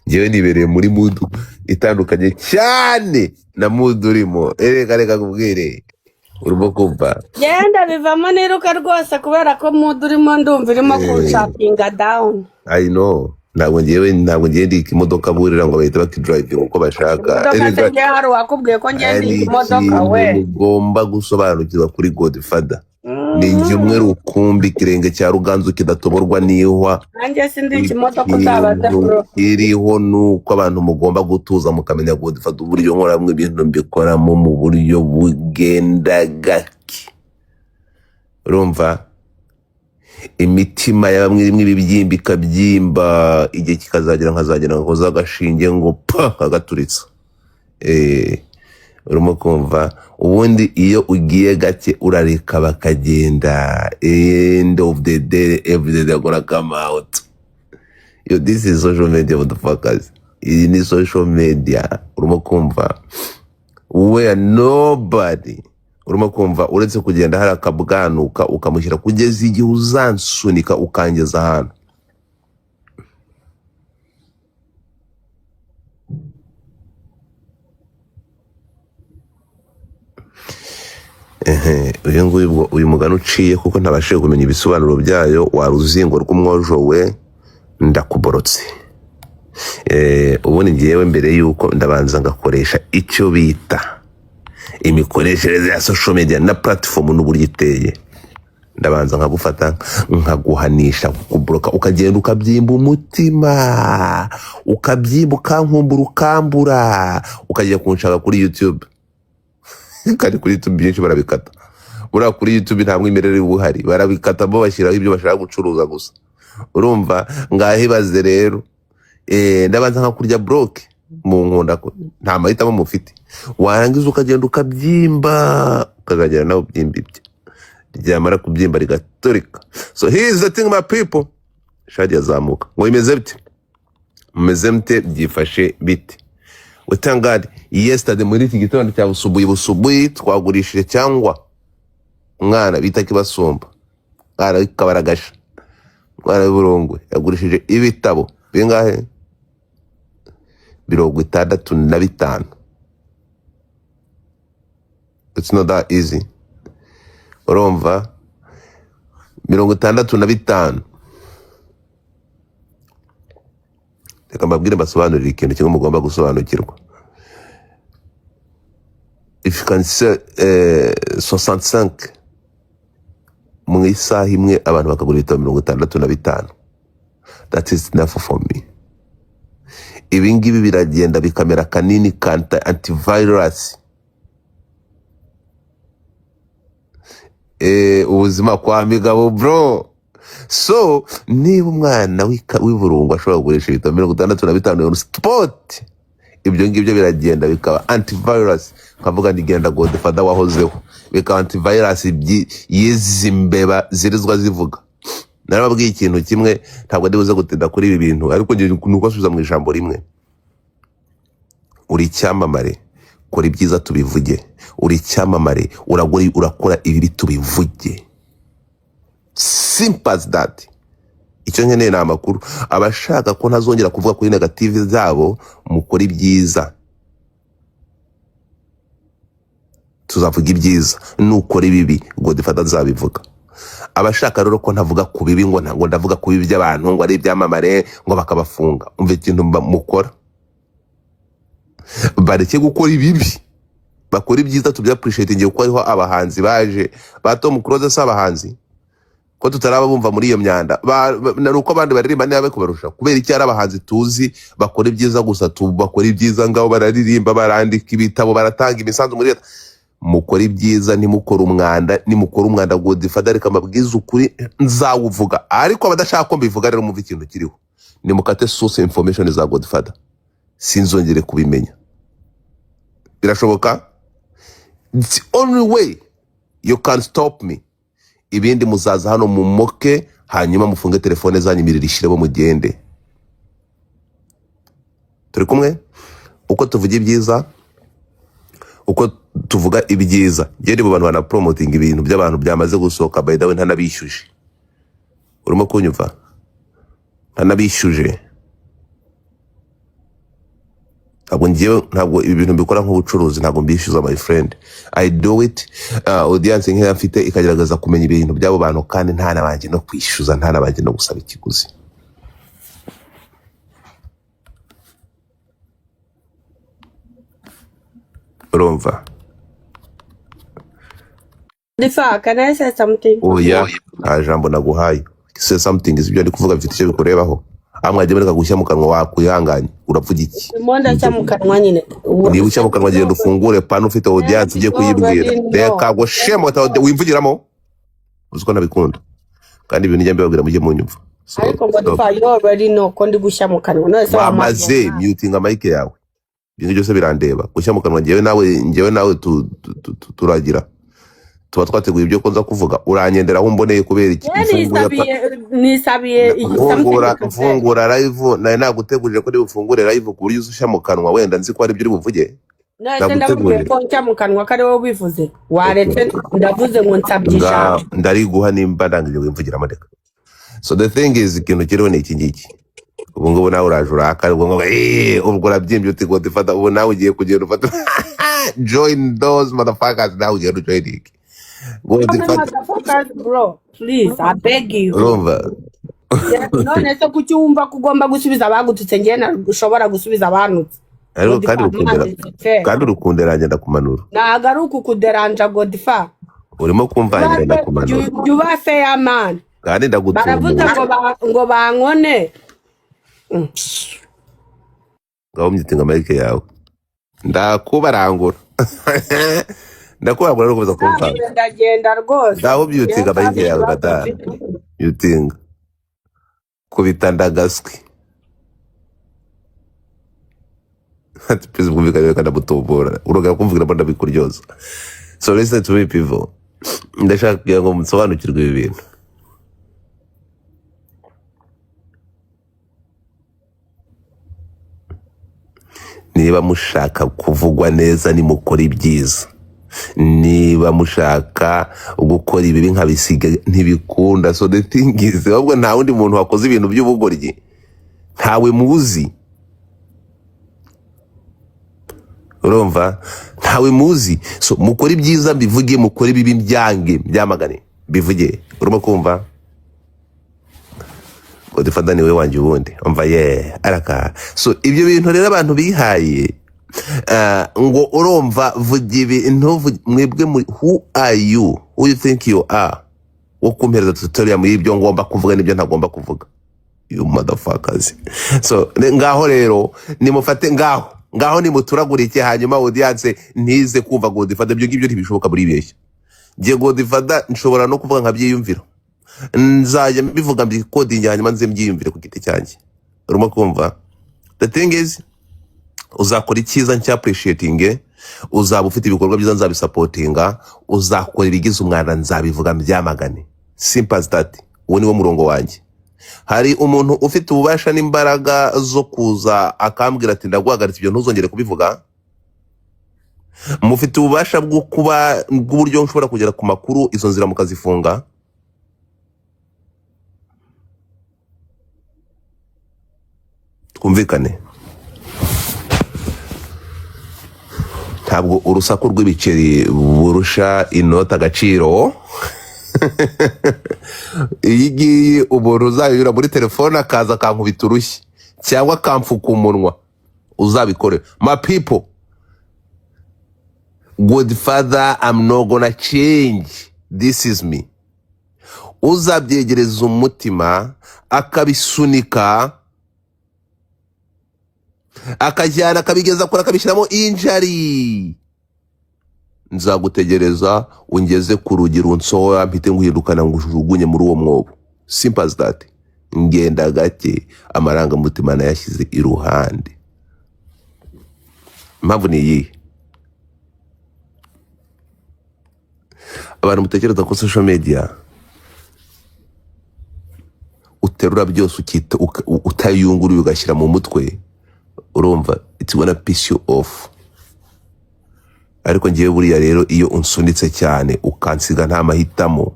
Ngewe nibereye muri mood itandukanye cyane na mood urimo. Ereka reka kubwire, urimo kumva? Genda bivamo niruka rwose, kubera ko mood urimo ndumva irimo kunshapinga down. I know. Ntabwo ngewe ndi imodoka burira ngo bahite bakidrivinga uko bashaka. Imodoka se? Erega Ngewe hari uwakubwiye ko ngewe hari ndi imodoka ikintu we? mugomba gusobanukirwa kuri Godfather. Ni njye umwe rukumbi, ikirenge cya Ruganzu kidatoborwa n'ihwa. Nanjye sindi ikimodoka, uzabaze Ikintu bro. kiriho ni uko abantu mugomba gutuza mukamenya Godfather, uburyo nkoramo ibintu mbikoramo mu buryo bugenda gake. Urumva, imitima ya bamwe irimo ibibyimba ikabyimba, igihe kikazagera nkazagera nkoza agashinge ngo pa, kagaturitsa. Urimo kumva? Ubundi iyo ugiye gake urareka bakagenda, end of the day every day they're gonna come out. Yo, this is social media, motherfuckers. Iyi ni social media, urimo kumva, where nobody, urimo kumva, uretse kugenda hari akabwanuka ukamushyira kugeza igihe uzansunika ukangeza ahantu. Ehe, uyu nguyu ubwo uyu mugani uciye kuko ntabashije kumenya ibisobanuro byayo, wa ruzingo rw'umwojo we, ndakuborotse. Ubundi ngewe mbere yuko ndabanza ngakoresha icyo bita imikoreshereze ya social media na platform n'uburyo iteye, ndabanza nkagufata nkaguhanisha kukuboroka, ukagenda ukabyimba umutima, ukabyimba, ukankumbura, ukambura, ukajya kunshaka kuri YouTube. Kandi kuri YouTube byinshi barabikata. Buriya kuri YouTube nta mwimerere uba uhari, barabikata bo bashyiraho ibyo bashaka gucuruza gusa. Urumva? Ngaho ibaze rero, ndabanza nkakurya block mu nkunda ko nta mahitamo mufite, warangiza ukagenda ukabyimba, ukazagera nawe ubyimba, ibyo ryamara kubyimba rigaturika. So here is the thing, my people. Shadi yazamuka ngo bimeze bite? Mumeze mute? Byifashe bite? We thank God, yesterday muri iki gitondo cya busubuyi busubuyi twagurishije cyangwa umwana bita Kibasumba, mwana w'Ikabaragasha, umwana w'Iburungwe, yagurishije ibitabo bingahe? 65. It's not that easy. Urumva, 65. Reka mbabwire, mbasobanurire ikintu kimwe mugomba gusobanukirwa. If you can sell 65 mu isaha imwe, abantu bakagura ibitabo 65, that is enough for me. Ibi ngibi biragenda bikamera kanini kanta antivirus. Ubuzima kwa Migabo bro. So niba umwana w'iburungu ashobora kugurisha ibitabo 65 on spot, ibyo ngibyo biragenda bikaba antivirus. Nkavuga ni genda Godfather wahozeho, bikaba antivirus y'izi mbeba zirizwa zivuga. Narababwiye ikintu kimwe, ntabwo ndi buze gutinda kuri ibi bintu, ariko ngiye ni uko asubiza mu ijambo rimwe. Uri icyamamare, kora ibyiza tubivuge. Uri icyamamare, uragura urakora ibibi tubivuge. Simple as that. Icyo nkeneye ni amakuru. Abashaka ko ntazongera kuvuga kuri negative zabo, mukora ibyiza tuzavuga ibyiza, nukora ibibi Godfather nzabivuga. Abashaka rero ko ntavuga ku bibi, ngo ntabwo ndavuga ku bibi by'abantu ngo ari ibyamamare, ngo bakabafunga, umva ikintu mukora: bareke gukora ibibi, bakora ibyiza tubya appreciate. Kuko hariho abahanzi baje ba Tom Close, si abahanzi ko tutaraba bumva muri iyo myanda. Ni uko abandi baririmba niba kubarusha, kubera iki? Hari abahanzi tuzi bakora ibyiza gusa, bakora ibyiza, ngabo bararirimba, barandika ibitabo, baratanga imisanzu muri leta. Mukora ibyiza, ntimukore umwanda. Nimukora umwanda, Godfather reka mbabwize ukuri, nzawuvuga. Ariko abadashaka ko mbivuga rero, mumve ikintu kiriho: nimukate source information za Godfather, sinzongere kubimenya. Birashoboka. It's the only way you can stop me. Ibindi muzaza hano mumoke, hanyuma mufunge telefone zanyu, imiriro ishiremo, mugende. Turi kumwe. Uko tuvuga ibyiza, uko tuvuga ibyiza, ngende mu bantu banapromotinga ibintu by'abantu byamaze gusohoka. By the way, ntanabishyuje. Urimo kunyumva? Ntanabishyuje. Ntabwo ngewe, ntabwo ibi bintu mbikora nk'ubucuruzi, ntabwo mbishyuza, my friend. I do it, audience nkeya mfite ikagerageza kumenya ibintu by'abo bantu, kandi nta nabanje no kwishyuza, nta nabanje no gusaba ikiguzi. Urumva? Difa, can I say something? Oya, nta jambo naguhaye. Say something. Ibyo ndi kuvuga bifite icyo bikurebaho? Aho mwagiye mureka gushya mu kanwa, wakwihanganye uravuga iki? Ndimo ndacya mu kanwa nyine. Niba ushya mu kanwa, genda ufungure pano, ufite audience ugiye kuyibwira. Reka ngo shema wimvugiramo, uzi ko ntabikunda, kandi ibintu njya mbibabwira mujye munyumva. So Ariko ngo stop. Difa, you already know ko ndi gushya mu kanwa, none se wampaye Wamaze mutinga mic yawe. Ibintu byose birandeba gushya mu kanwa. Njyewe nawe turagira tuba twateguye ibyo ko nza kuvuga, uranyendera aho umboneye kubera iki? Njye Mfungura nisabiye something mfungura to say. Mfungura live, nari nagutegurije ko ufungure live ku buryo ushya mu kanwa, wenda nzi ko hari ibyo uri buvuge. None se ndamubwiye Nagutegurire. ko nshya mu kanwa ko ari wowe ubivuze? Waretse ndavuze ngo nsabye Nga ijambo. Ndariguha nimba ndangije wimvugiramo, reka. So the thing is, ikintu kiriho ni iki ngiki: ubu ngubu nawe uraje urakara, ubwo ngo ubwo urabyimbye uti ngo dufata, ubu nawe ugiye kugenda ufata, join those motherfuckers, nawe ugenda ujoining ngo How many dufata. motherfuckers, bro? Please, I beg you. Urumva? None se kuki wumva ko ugomba gusubiza abagututse, njyewe ushobora gusubiza abantutse? Ariko kandi Godfa, urukundera man, it's fair. Kandi urukundera ndakumanura. Ntabwo ari ukukuderanja, Godfa. Urimo kumvangira, ndakumanura. Jya uba fair, man. Kandi Baravuze ndagutumura. ngo bankone. Ngaho mutinga mic yawe, ndakubarangura, ndakubarangura no kuza kumvanga. Ndagenda rwose. Ngaho mutinga Njyewe mic nta yawe. kibazo Bada mfite. mutinga, kubita ndagaswi. Ati please bwumvikane, reka ndamutubura, urongera kumvugira mbona ndabikuryoza. So listen to me, people, ndashaka kugira ngo musobanukirwe ibi bintu. Niba mushaka kuvugwa neza, nimukora ibyiza. Niba mushaka gukora ibibi nkabisiga, ntibikunda. So the thing is, ahubwo nta wundi muntu wakoze ibintu by'ubugoryi, ntawe muzi. Urumva? Ntawe muzi. So mukore ibyiza mbivuge, mukore ibibi byange byamagane bivuge. Urimo kumva? Godfather niwe wanjye ubundi, umva ye araka. So ibyo bintu rero abantu bihaye, ngo urumva vuga ibi, ntuvuge, mwebwe muri who are you, who you think you are, wo kumpereza tutorial muri ibyo ngomba kuvuga n'ibyo ntagomba kuvuga? You motherfuckers. So ngaho rero nimufate, ngaho ngaho nimuturagurike, hanyuma audience ntize kumva Godfather. Ibyo ngibyo ntibishoboka, muri beshya. Ngiye Godfather nshobora no kuvuga nkabyiyumvira, nzajya mbivuga mbikodinge, hanyuma nze mbyiyumvire ku giti cyanjye. Urimo kumva? The thing is, uzakora icyiza ncya appreciating, uzaba ufite ibikorwa byiza nzabisupportinga, uzakora ibigize umwanda nzabivuga mbyamagane. Simple as that. Uwo niwo murongo wanjye. Hari umuntu ufite ububasha n'imbaraga zo kuza akambwira ati ndaguhagaritse, ibyo ntuzongere kubivuga? Mufite ububasha bwo kuba bw'uburyo nshobora kugera ku makuru, izo nzira mukazifunga? Twumvikane, ntabwo urusaku rw'ibiceri burusha inoti agaciro. Iyi ngiyi umuntu uzayibira muri telefone akaza akankubita urushyi cyangwa akamfuka umunwa, uzabikore. My people, Godfather, I'm not gonna change, this is me. Uzabyegereza umutima akabisunika, akajyana, akabigeza kure, akabishyiramo injari, nzagutegereza ungeze ku rugi runsohora, mpite nguhindukana ngo ujugunye muri uwo mwobo. Simple as that. Ngenda gake, amarangamutima nayashyize iruhande. Impamvu ni iyihe? Abantu mutekereza ko social media uterura byose ukita utayunguruye ugashyira mu mutwe, urumva, it's gonna piss you off. Ariko ngewe buriya rero iyo unsunitse cyane ukansiga nta mahitamo,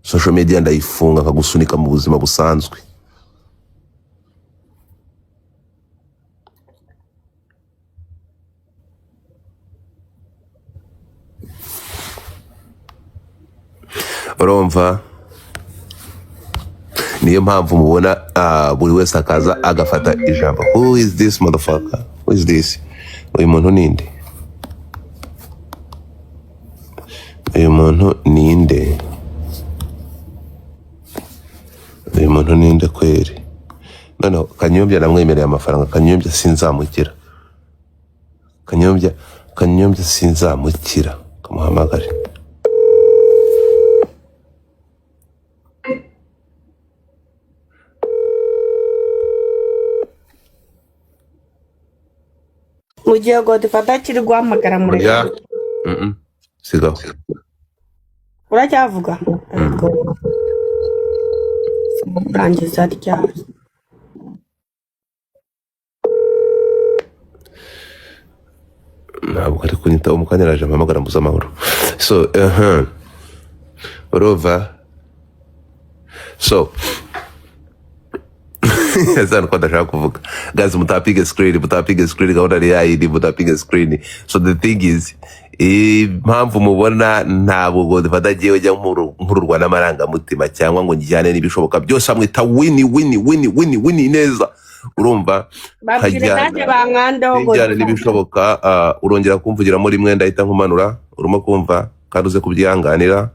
social media ndayifunga nkagusunika mu buzima busanzwe. Urumva, niyo mpamvu mubona buri wese akaza agafata ijambo. Who is this motherfucker? Who is this? Uyu muntu ninde? Uyu muntu ninde? Uyu muntu ninde kweri? Noneho Kanyombya namwemereye amafaranga. Kanyombya sinzamukira. Kanyombya, Kanyombya sinzamukira, kamuhamagare. Mu gihe Godfather akiri guhamagara mureke. Oya. Sigaho. Uracyavuga? Ariko kurangiza ryari? Ntabwo ari kunyita mu kanya, araje ampamagara mbuze amahoro. So urumva, so ese ko ndashaka kuvuga, guys, mutapige screen, mutapige screen, gahunda ni yayindi, mutapige screen. So the thing is, impamvu mubona ntabwo Godfather agiye ujya nkururwa n'amarangamutima cyangwa ngo njyane n'ibishoboka byose, amwita wini wini wini wini wini neza, urumva? Babwire nanjye Nkajyana bankandeho n'injyana Godfather. n'ibishoboka. Urongera kumvugiramo rimwe ndahita nkumanura, urimo kumva, kandi uze kubyihanganira.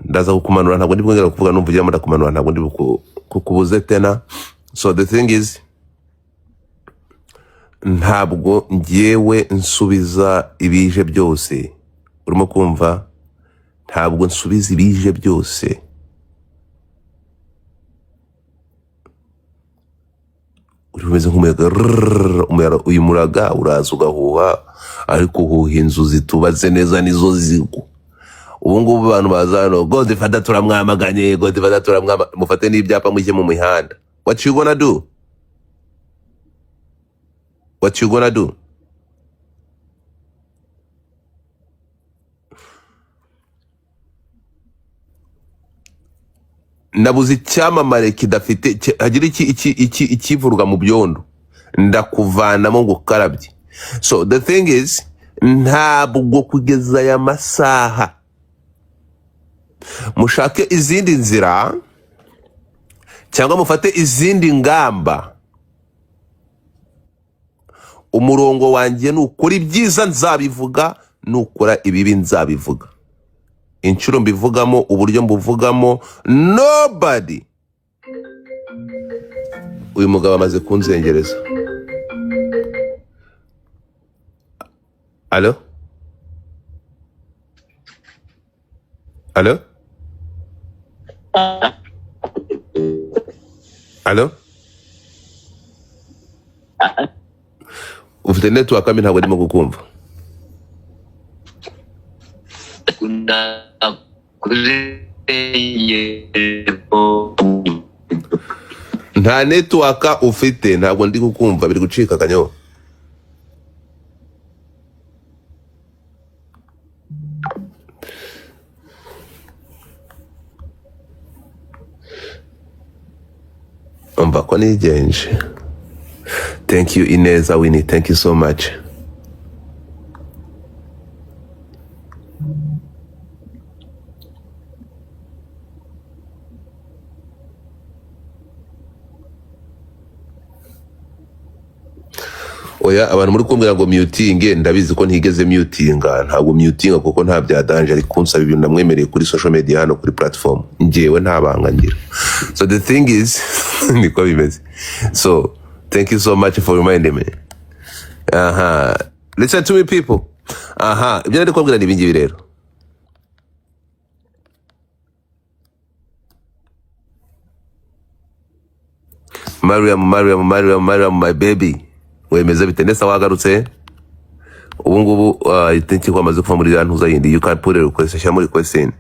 Ndaza kukumanura, ntabwo ndi bwongera kuvuga numvugiramo, ndakumanura, ntabwo ndi kukubuze tena. So the thing is, ntabwo ngewe nsubiza ibije byose, urimo kumva? Ntabwo nsubiza ibije byose. Uri umeze nk'umuyaga rrrr, uyu muraga uraza ugahuha, ariko uhuha inzu zitubatse neza nizo zigwa. Ubu ngubu abantu baza hano, Godfather turamwamaganye, Godfather turamwamaganye, mufate n'ibyapa mujye mu mihanda. What you gonna do? What you gonna do? Nabuze icyamamare kidafite hagira iki iki iki ikivurwa mu byondo, ndakuvanamo ngo ukarabye. So the thing is, ntabwo kugeza aya masaha mushake izindi nzira cyangwa mufate izindi ngamba. Umurongo wanjye nukora ibyiza nzabivuga, nukora ibibi nzabivuga. Inshuro mbivugamo, uburyo mbuvugamo, nobody. Uyu mugabo amaze kunzengereza. Alo, alo, alo. Ufite network mbi, ntabwo ndimo kukumva. Nta network ufite, ntabwo ndi kukumva, biri gucika kanyo. Umva ko nigenje. Thank you Ineza Winnie, thank you so much. Oya, abantu muri kumbwira ngo mutinge, ndabizi ko ntigeze mutinga, ntabwo mutinga kuko nta bya danger, ari kunsaba ibintu namwemereye kuri social media hano kuri platform, njyewe nta banga ngira. So the thing is, niko bimeze. So thank you so much for reminding me. Aha, listen to me people. Aha, ibyo nari kubabwira ni ibingibi rero. Mariam, Mariam, Mariam, Mariam, my baby, wemeze bite? Nesa wagarutse ubu ngubu? I think ko wamaze kuva muri ya ntuza yindi. You can put a request, shyira muri request in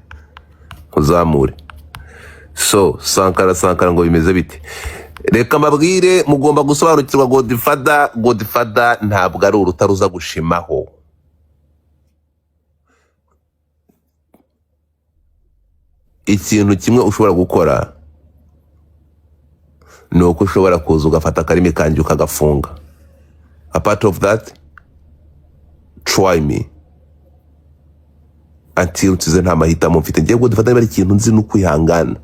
uzamure. So Sankara, Sankara ngo bimeze bite? Reka mbabwire, mugomba gusobanukirwa Godfather. Godfather ntabwo ari urutare uza gushimaho. Ikintu kimwe ushobora gukora ni uko ushobora kuza ugafata akarimi kanjye ukagafunga. A part of that, try me. Until nsize nta mahitamo mfite. Ngiye ngo dufate, niba ari ikintu nzi ni ukwihangana,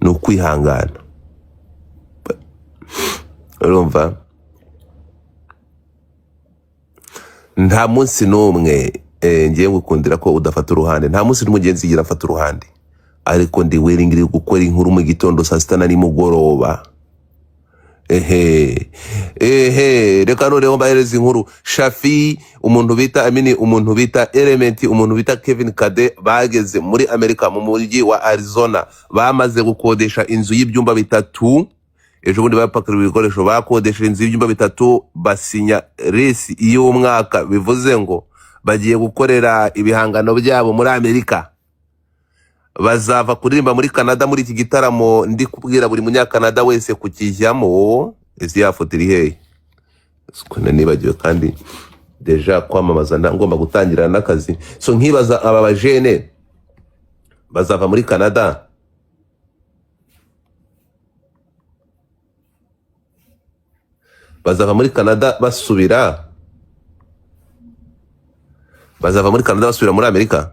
ni ukwihangana. Urumva, nta munsi n'umwe ngiye ngukundira ko udafata uruhande. Nta munsi n'umwe ngiye nzigira mfata uruhande, ariko ndi willing gukora inkuru mu gitondo, saa sita na nimugoroba. Ehe ehe, reka noneho mbahereza inkuru. Shafi, umuntu bita Amini, umuntu bita Element, umuntu bita Kevin Kade bageze muri Amerika mu mujyi wa Arizona, bamaze gukodesha inzu y'ibyumba 3. Ejo bundi bapakira ibikoresho, bakodesheje inzu y'ibyumba 3, basinya lease y'umwaka, bivuze ngo bagiye gukorera ibihangano byabo muri Amerika. Bazava kuririmba muri Canada muri iki gitaramo. Ndi kubwira buri munyakanada wese kukijyamo. Ese ya foto iri hehe? Siko nibagiwe kandi déjà kwamamaza ngomba gutangira n'akazi. So nkibaza, aba bajene bazava muri Canada, bazava muri Canada basubira, bazava muri Canada basubira muri Amerika.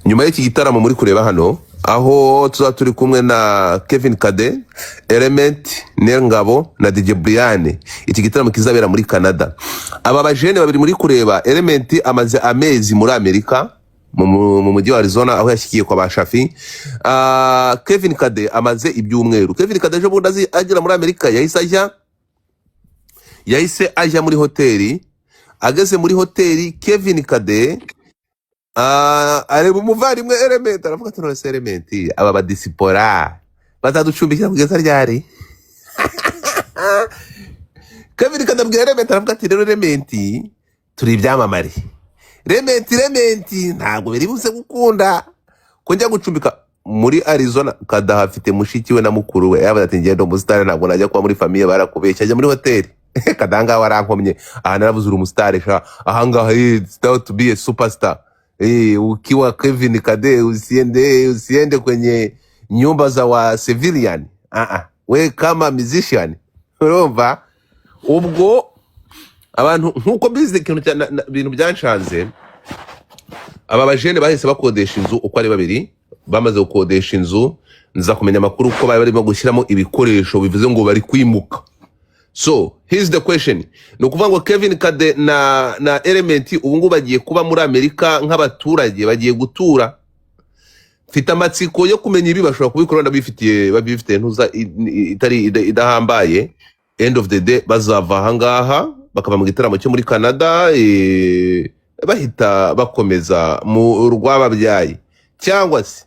Nyuma y'iki gitaramo muri kureba hano, aho tuzaba turi kumwe na Kevin Kade, Element, Nel Ngabo na DJ Brian. Iki gitaramo kizabera muri Canada. Aba bajene babiri muri kureba, Element amaze amezi muri Amerika mu mujyi wa Arizona aho yashyikiye kwa ba Shafi. Kevin Kade amaze ibyumweru. Kevin Kade ejo bundi agera muri Amerika yahise ajya muri hoteli. Ageze muri hoteli, Kevin Kade areba umuvandimwe Element, aravuga ati: "None se Element, aba badisipora bazaducumbikira kugeza ryari?" Kevin Kade abwira Element, aravuga ati: "Rero Element, turi ibyamamare. Element, ntabwo biri buze gukunda ko njya gucumbika muri Arizona." Kadaha afite mushiki we na mukuru we. Yabaze ati: "Ngendo umusitari, ntabwo najya kuba muri famille barakubeshya." Ajya muri hoteli. Kadaha ngaha warankomye aha, naravuze uri umusitari sha ahangaha. It's to be a superstar. Ukiwa Kevin Kade usiende kwenye nyumba za wa civilian. We kama musician, urumva ubwo abantu nkuko mbizi ikintu ibintu byanshanze. Aba bajene bahise bakodesha inzu uko ari babiri. Bamaze gukodesha inzu, nza kumenya amakuru ko bari barimo gushyiramo ibikoresho, bivuze ngo bari kwimuka. So here's the question: ni ukuvuga ngo Kevin Kade na Element ubu ngubu bagiye kuba muri Amerika nk'abaturage, bagiye gutura. Mfite amatsiko yo kumenya ibi bashobora kubikora wenda babifitiye ntuza itari idahambaye. End of the day bazava ahangaha bakava mu gitaramo cyo muri Canada, bahita bakomeza mu rwababyaye, cyangwa se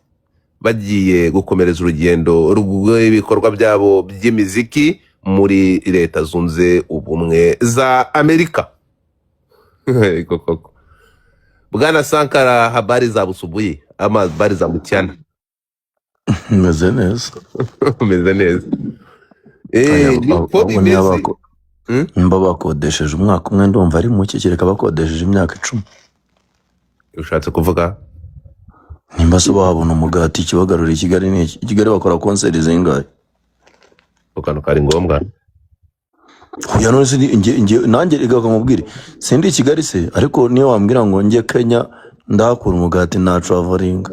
bagiye gukomereza urugendo rw'ibikorwa byabo by'imiziki muri Leta Zunze Ubumwe za Amerika. Koko bwana Sankara, habari za busubuye ama habari za mchana? Meze neza. Umeze neza. Aya, Niko ahubwo niba bimeze. nimba bakodesheje umwaka umwe ndumva ari muke, kereka bakodesheje imyaka 10. Ushatse kuvuga? Nimba se bahabona umugati, ikibagarura i Kigali ni iki? I Kigali bakora konseri zingahe? Ako kantu kari ngombwa. Oya, none se nanjye reka nkubwire, sindi i Kigali se, ariko niyo wambwira ngo njye Kenya ndahakura umugati nta traveling.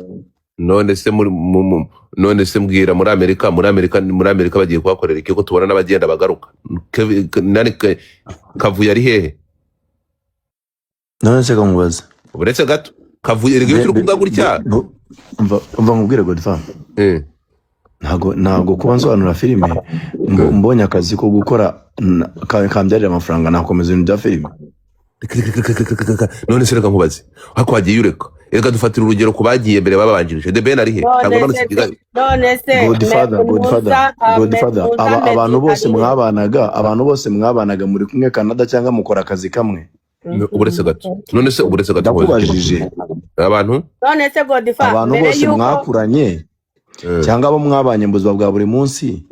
None se muri none se mbwira, muri Amerika bagiye kuhakorera iki ko tubona n'abagenda bagaruka? Nani Kavuyo ari hehe? None se kamubaze. Uretse gato, Kavuyo erega iyo turi kuvuga gutya. Umva nkubwire, Godfather. Ntago kuba nsobanura filime ngo mbonye akazi ko gukora kambyarira amafaranga nakomeza ibintu bya filime. Reka. None se reka nkubaze, ariko wagiye ureka, reka dufatira urugero ku bagiye mbere babanjirije. The Ben ari he? Ntabwo None amanutse se i Kigali. None se Godfather, Godfather, Musa Godfather, Musa aba Meddy abantu bose ari he? mwabanaga, abantu bose mwabanaga muri kumwe Canada cyangwa mukora akazi kamwe. No, uretse gato, none se uretse gato nkubaze ikibazo. Ndakubajije. Abantu None se Godfather, abantu mbere bose yuko mwakuranye cyangwa abo mwabanye mu buzima bwa buri munsi,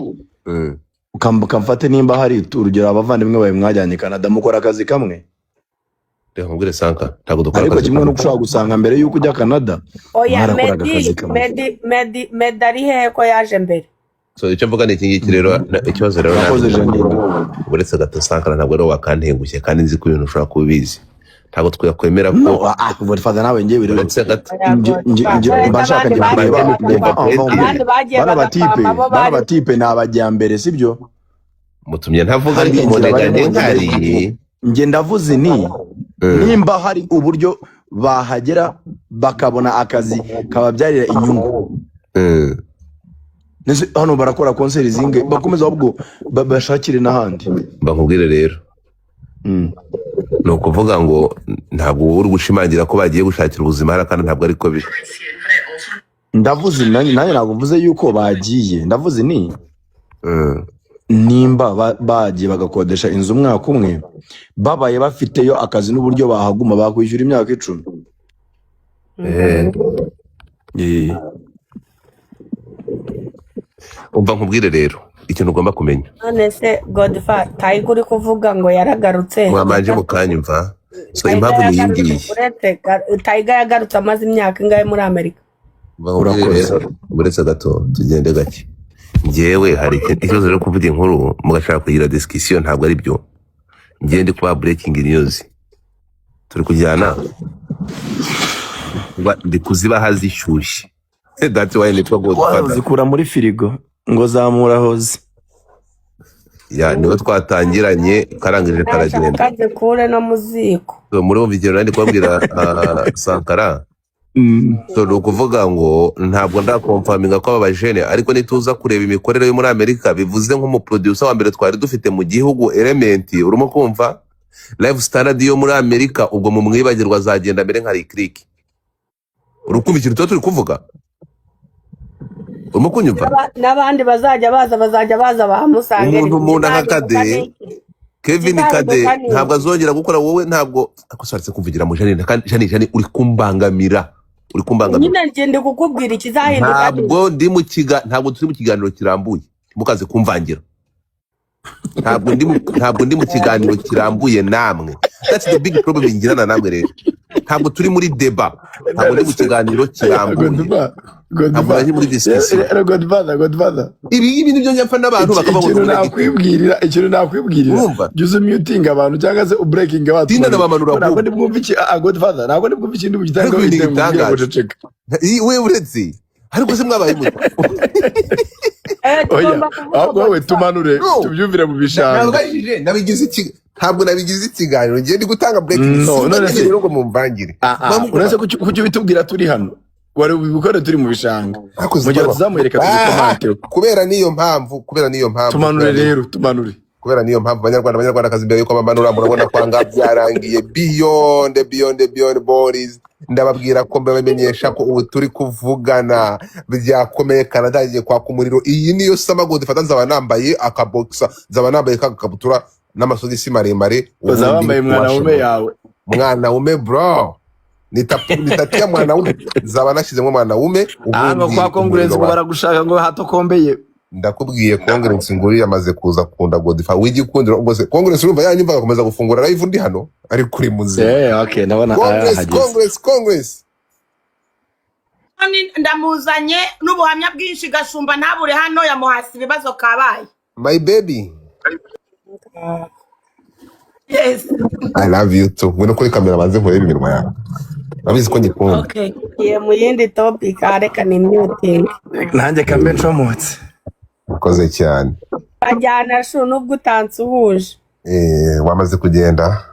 ukamfate nimba hari urugero abavandimwe bawe mwajyanye Canada mukora akazi kamwe. Reka nkubwire, Sanka, ntabwo dukora Ariko akazi kimwe kamwe. n'uko ushobora gusanga mbere y'uko ujya Canada Oya. mwarakoraga Medi, akazi kamwe. Medi, Medi, Medi ari hehe ko yaje mbere? So icyo mvuga ni iki ngiki rero, ikibazo rero Urakoze, ntabwo Janine. uretse gato, Sankara, ntabwo rero wakantengushye, kandi nzi ko ibintu ushobora kuba ubizi. Ntabwo twakwemera ko No, ah, Godfather, nawe njyewe rero Uretse gato. Oya, nje Godfather, mba nshaka abandi njye bagiye kureba bagapfa, umva nkubwire. abandi bagiye Bano batipe bagapamba bo bano bari batipe ni abajyambere, sibyo? Mutumye ntavuga, Hari ariko inzira barimo muneganye bagenda. nkari. Njye ndavuze ni nimba hari uburyo bahagera bakabona akazi kababyarira inyungu. Ndetse hano barakora concert zinge bakomeza, ahubwo bashakire n'ahandi. Mba nkubwire rero, ni ukuvuga ngo ntabwo wowe uri gushimangira ko bagiye gushakira ubuzima hariya, kandi ntabwo ariko biri. Ndavuze nanjye ntabwo mvuze yuko bagiye, ndavuze ni nimba bagiye bagakodesha inzu umwaka umwe, babaye bafiteyo akazi n'uburyo bahaguma, bakwishyura imyaka 10. Umva nkubwire rero ikintu ugomba kumenya. None se Godfa, Tiger uri kuvuga ngo yaragarutse? Mwamanje mukanyumva. So Tiger impamvu ni iyi yagarutse ngiyi. Uretse Tiger yagarutse amaze imyaka ingahe muri Amerika? Umva nkubwire. Urakoze. Rero uretse gato, tugende gake. Njyewe hari ikibazo rero, kuvuga inkuru mugashaka kugira discussion ntabwo ari byo. Njyewe ndi kubaha breaking news, turi kujyana. Ndi kuzibaha zishyushye. That's why nitwa Godfather. Zikura muri firigo ngo zamura hoze. Ya, niwe twatangiranye karangije karagenda. Nashaka zikure no mu ziko. So, muri ubu ikintu nari kubabwira, Sankara, so ni ukuvuga ngo ntabwo ndaconfirminga ko aba bajene, ariko nituza kureba imikorere yo muri Amerika, bivuze nk'umuproducer wa mbere twari dufite mu gihugu, Element, urimo kumva life standard yo muri Amerika, ubwo mu mwibagirwa azagenda mbere nka Lick. Uri kumva ikintu tuba turi kuvuga? Urimo kunyumva? N'abandi bazajya baza, bazajya baza bahamusange. Umuntu munda nka Ikizahinduka Kade, ni iki? Kevin Ikizahinduka Kade ni ntabwo iki? azongera gukora. Wowe ntabwo ariko saretse kumvugira mu Janine, kandi Janine, Janine, uri kumbangamira, uri kumbangamira. Nyine njye ndi kukubwira ikizahinduka ni Ntabwo ndi mu kiga, ntabwo turi mu kiganiro kirambuye, mukaze kumvangira. Ntabwo ndi mu kiganiro kirambuye namwe. That's the big problem ngirana namwe rero. Ntabwo turi muri débat, ntabwo ndi mu kiganiro kirambuye, ntabwo nari muri discussion. Godfather, Godfather. Ibi ngibi nibyo njya mpfa n'abantu bakavuga ngo Ikintu turi nakwibwirira, ikintu nakwibwirira, Urumva? jya uza mutinga abantu cyangwa se ubreakinga. Tinda ndabamanura Ntabwo ahubwo. ndi bwumve iki, ah, Godfather, ntabwo ndi bwumve ikintu Ariko bugitangaho ibintu ngo ubwire ngo bitangaje. ceceka. We uretse, ariko se mwabaye muto? Oya, Tugomba kuvuga ahubwo wowe Godfather. tumanure No. tubyumvire mu bishanga. Nabajije, nabigize iki? Ntabwo nabigize ikiganiro, ngiye ndi gutanga breaking. No, Simba none se rero ngo mumvangire. Ah, ah, uretse kuki ubitubwira turi hano? Wari ubikore turi mu bishanga. Hakoze Mu gihe ikorwa. tuzamwereka Ah, tubikomanteho. Kubera niyo mpamvu Tumanure rero, tumanure. Kubera niyo mpamvu, Banyarwanda, Banyarwandakazi, mbere yuko bamanura, murabona kwanga byarangiye beyond, beyond, beyond borders. Ndababwira ko mbamenyesha ko ubu turi kuvugana byakomeye, Canada igiye kwaka umuriro. Iyi niyo summer Godfather nzaba nambaye akabokisa, nzaba nambaye kagakabutura n'amasogisi maremare. Bazaba Ubundi bambaye mwanaume yawe. Mwanaume, bro, nitatia mwanaume, nzaba nashyizemo mwanaume. Ah, ngo Ubundi kwa Congress umuriro ngo baragushaka ngo hatokombeye. Ndakubwiye, Congress nguri yamaze kuza kunda Godfather w'igikundiro. Ubwo se Congress urumva yanyumva agakomeza gufungura live ndi hano ari kuri muzima? Eh, okay, ndabona Congress, ahageze. Congress, Congress. Ndamuzanye n'ubuhamya bwinshi. Gashumba ntabure hano, yamuhasi ibibazo kabaye. My baby. Yes. I love you too. Ngwino kuri kamera banze nkurebe iminwa yawe, urabizi ko ngikunda. Okay. Ngiye mu yindi topic, reka ni muting. Nanjye kambe ncomotse. Ukoze cyane. Bajyana shu nubwo utansuhuje. Eh, wamaze kugenda.